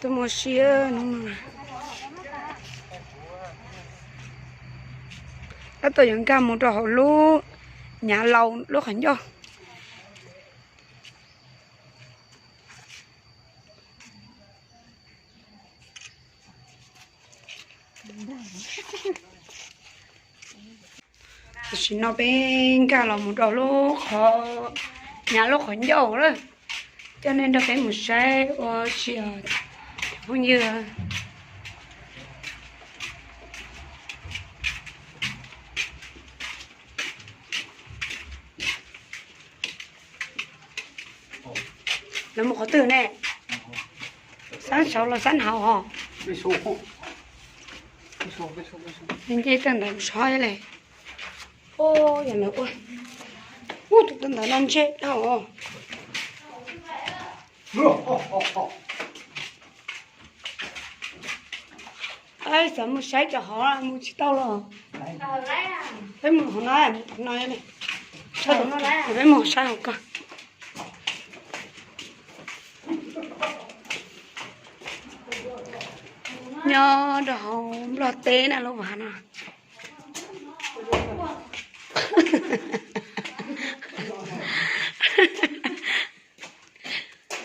Tuaj mus ua si no. Tab tom yuav nkag mus rau hauv lub nyav laus lub qhov ncauj. Tam sim no peb nkag los mus rau lub qhov, nyav lub qhov ncauj lawm, coj nej nrog peb mus saib ua si os cov phooj ywg. Lawv mus qhov twg ne? Sab saud los sab hauv os? Nce tawm ntawd saib li. Ub, yog lawv ua, ub, tus tawm ntawd no ntshe dhau os. Xav mus saib cov hauv mus tsis tau los. Peb mus hauv no, hauv no, peb mus saib hauv ko. Nyob rau hauv Nplog teb na lub vaj no.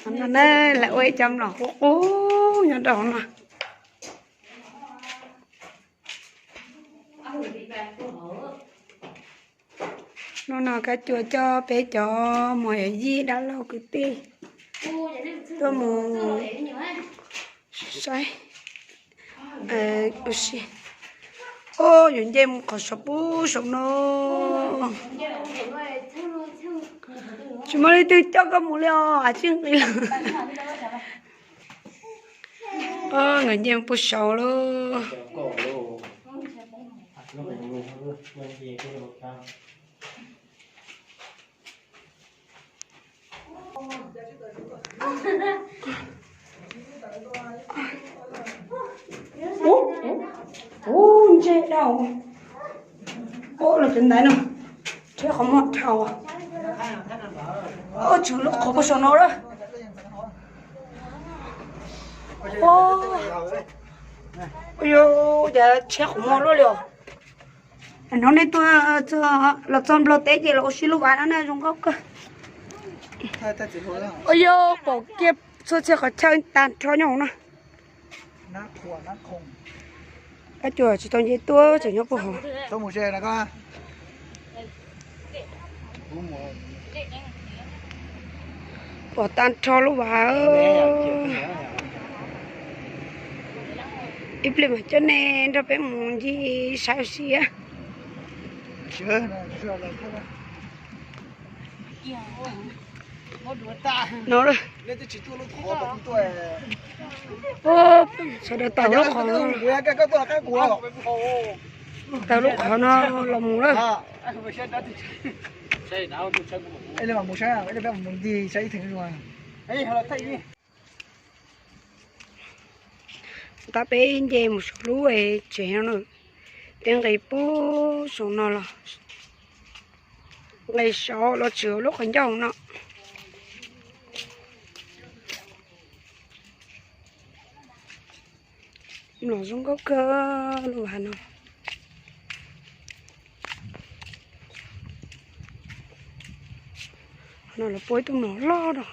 Hauv no na, lawv ua ib co mlom qub qub nyob rau hauv no. Hnub no Kab Cua coj peb cov muam yawm yij dab laug kwv tij tuaj mus saib ua si. Ub, yuav nce mus qhov saum pub saum no. Tsis muaj leej twg coj koj mus li os, tsij nqis lawm. Nkawd nce mus pub saud lawm. Ub, ntse dhau. Ub, los tus ntaiv no, tseb qhov muag dhau. Ub, tshuav lub qhov puag saum no lawm. Ub, yog cas tseb qhov muag luaj li os. Hnub nej tuaj los txog Nplog teb ces los ua si lub vaj no na zoo nkauj kawg. Ua yog pom kiag txhua txhia qhov chaw tag nrho nyob hauv no. Kab Cua tsis tau nce tuaj tseem nyob puag hauv. Pom tag nrho lub vaj. Ib pliag mam coj nej nrog peb mus ncig saib ua si. No, sawv daws tawm lub qhov no, tawm lub qhov no los mus lawm. Tab peb nce mus saum lub tsev no, peb nqis puag saum no los, nqis saud los tshwm lub qhov ncauj no. Mlom zoo nkauj kawg lub vaj no. No lawv puab ib tug mlom loj rau.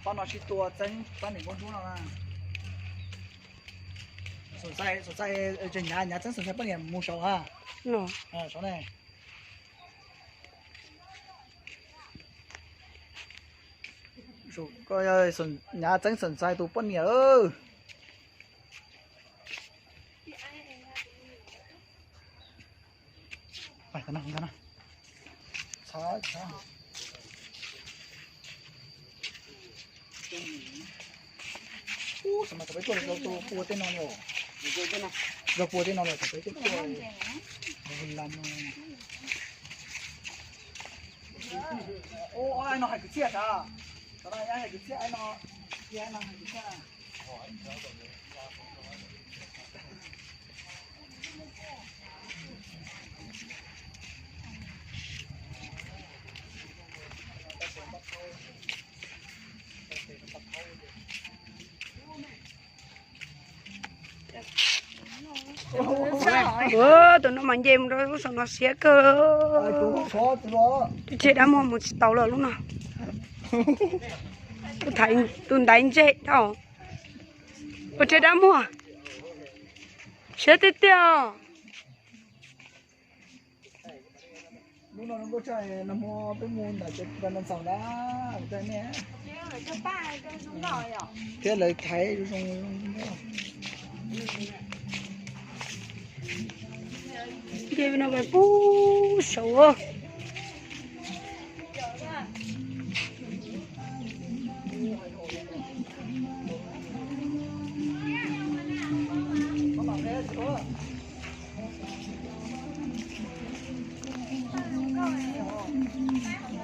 Pab no sib tua txeeb pab niam nkauj ntsuab no na. Xom Xais, Xom Xais, nyav, nyav txeeb Xom Xais poj niam mus saud ha. Saud ne. Nyav txeeb Xom Xais tus poj niam. Mas thaum peb tuaj los rau pua tej no los, rau pua tej no los thaum peb tuaj tuaj. Ua no hais kwv txhiaj sav, cov no hais kwv txhiaj, no hais kwv txhiaj. Ua, tus no mas nce mus rau lub saum no siab kawg. Tus tseg dab muag mus tsis tau lawm lub no. Tus ntaiv ntseg tau. Ua tseg dab muag. Siab tiag tiag. Lub no zoo nkauj tshaj, nag hmo peb mus ntawm cov ntxaus na, thiab lawv thaiv zoo zoo. Nce no pub saud.